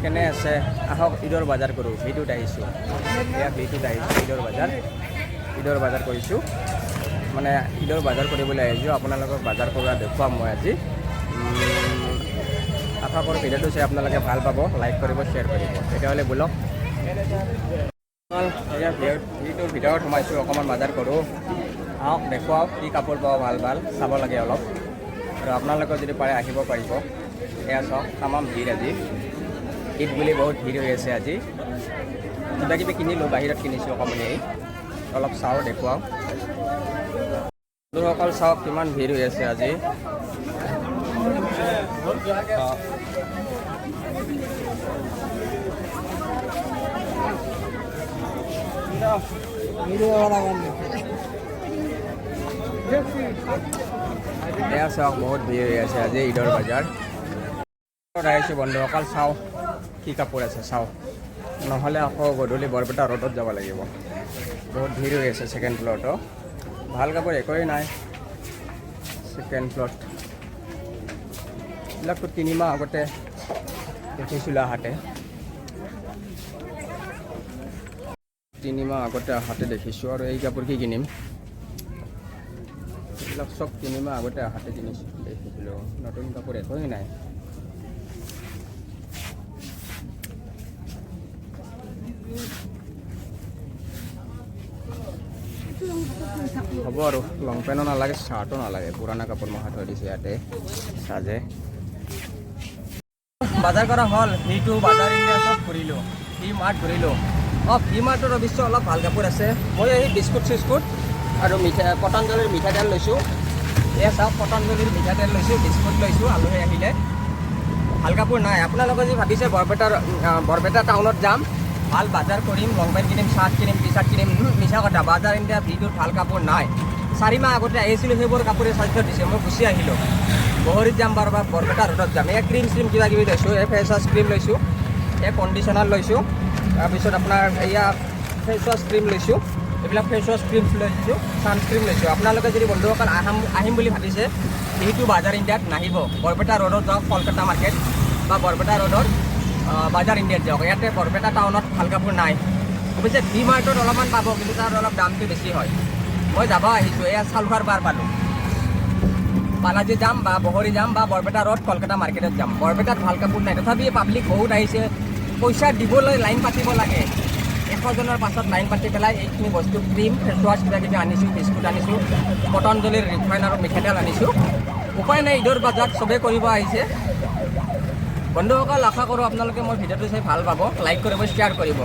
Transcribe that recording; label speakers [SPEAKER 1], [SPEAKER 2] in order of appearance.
[SPEAKER 1] কেনে আছে? আহক, ঈদৰ বজাৰ কৰোঁ। ভিডিঅ'ত আহিছোঁ, এয়া ভিডিঅ'ত আহিছোঁ। ঈদৰ বজাৰ কৰিছোঁ, মানে ঈদৰ বজাৰ কৰিবলৈ আহিছোঁ। আপোনালোকক বজাৰ কৰা দেখুৱাম মই আজি। আশা কৰোঁ ভিডিঅ'টো চাই আপোনালোকে ভাল পাব, লাইক কৰিব, শ্বেয়াৰ কৰিব। তেতিয়াহ'লে ব'লক। এয়া ভিডিঅ'টোৰ ভিতৰত সোমাইছোঁ, অকণমান বজাৰ কৰোঁ। আহক, দেখুৱাওক কি কাপোৰ পাওঁ। ভাল ভাল চাব লাগে অলপ আৰু আপোনালোকে যদি পাৰে আহিব পাৰিব। এয়া চাওক, তামাম ভিৰ আজি। ঈদ বুলি বহুত ভিৰ হৈ আছে আজি। কিবা কিবি কিনিলোঁ, বাহিৰত কিনিছোঁ অকণমান। এই অলপ চাওঁ, দেখুৱাওঁ। বন্ধুসকল, চাওক কিমান ভিৰ হৈ আছে আজি। অঁ। এয়া চাওক, বহুত ভিৰ হৈ আছে আজি। ঈদৰ বজাৰ আহিছোঁ বন্ধুসকল। চাওঁ কি কাপোৰ আছে, চাওঁ। নহ'লে আকৌ গধূলি বৰপেটা ৰোডত যাব লাগিব। বহুত ভিৰ হৈ আছে ছেকেণ্ড ফ্ল'ৰটো। ভাল কাপোৰ একোৱেই নাই ছেকেণ্ড ফ্ল'ৰত। এইবিলাকতো 3 মাহ আগতে দেখিছিলোঁ আহাতে, 3 মাহ আগতে আহাতে দেখিছোঁ। আৰু এই কাপোৰ কি কিনিম? এইবিলাক চব 3 মাহ আগতে আহাতে কিনিছোঁ, দেখিছিলোঁ। নতুন কাপোৰ একোৱেই নাই। হ'ব আৰু, লং পেণ্টো নালাগে, চাৰ্টো নালাগে। পুৰণা কাপোৰ মহা থৈ দিছে ইয়াতে চাজে। বজাৰ কৰা হ'ল। সেইটো বাজাৰ ইণ্ডিয়া চব ঘূৰিলোঁ, ভি মাৰ্ট ঘূৰিলোঁ। অঁ, ভি মাৰ্টত অৱশ্যে অলপ ভাল কাপোৰ আছে। মই এই বিস্কুট চিস্কুট আৰু মিঠা পতঞ্জলিৰ মিঠাতেল লৈছোঁ। এয়া চাওক, পতঞ্জলিৰ মিঠাতেল লৈছোঁ, বিস্কুট লৈছোঁ আলহী আহিলে। ভাল কাপোৰ নাই। আপোনালোকে যদি ভাবিছে বৰপেটা টাউনত যাম, ভাল বজাৰ কৰিম, লং পেণ্ট কিনিম, চাৰ্ট কিনিম, টি চাৰ্ট কিনিম, মিছা কথা। বাজাৰ ইণ্ডিয়া ভিটোত ভাল কাপোৰ নাই। 4 মাহ আগতে আহিছিলোঁ, সেইবোৰ কাপোৰে চাই থৈ দিছে। মই গুচি আহিলোঁ। বহৰিত যাম বাৰু বা বৰপেটা ৰোডত যাম। এয়া ক্ৰীম চ্ৰীম কিবা কিবি লৈছোঁ। এই ফেচ ৱাছ ক্ৰীম লৈছোঁ, এই কণ্ডিশ্যনাৰ লৈছোঁ, তাৰপিছত আপোনাৰ এয়া ফেচ ৱাছ ক্ৰীম লৈছোঁ। এইবিলাক ফেচ ৱাছ ক্ৰীম লৈছোঁ, ছানস্ক্ৰীম লৈছোঁ। আপোনালোকে যদি বন্ধুসকল আহিম বুলি ভাবিছে, সেইটো বাজাৰ ইণ্ডিয়াত নাহিব। বৰপেটা ৰোডত যাওক, কলকাতা মাৰ্কেট বা বৰপেটা ৰোডৰ বাজাৰ ইণ্ডিয়াত যাওক। ইয়াতে বৰপেটা টাউনত ভাল কাপোৰ নাই। অৱশ্যে ভি মাৰ্টত অলপমান পাব, কিন্তু তাৰ অলপ দামটো বেছি হয়। মই যাব আহিছোঁ, এয়া চালুখাৰ পাৰ পালোঁ। বালাজী যাম বা বহৰি যাম বা বৰপেটা ৰোড কলকাতা মাৰ্কেটত যাম। বৰপেটাত ভাল কাপোৰ নাই। তথাপি পাব্লিক বহুত আহিছে। পইচা দিবলৈ লাইন পাতিব লাগে। 100জনৰ পাছত লাইন পাতি পেলাই এইখিনি বস্তু, ক্ৰীম, ফেচ ৱাছ, কিবা কিবি আনিছোঁ, বিস্কুট আনিছোঁ, পতঞ্জলিৰ ৰিফাইন আৰু মিঠাতেল আনিছোঁ। উপায় নাই, ঈদৰ বজাৰ চবেই কৰিব আহিছে। বন্ধুসকল, আশা কৰোঁ আপোনালোকে মোৰ ভিডিঅ'টো চাই ভাল পাব। লাইক কৰিব, শ্বেয়াৰ কৰিব।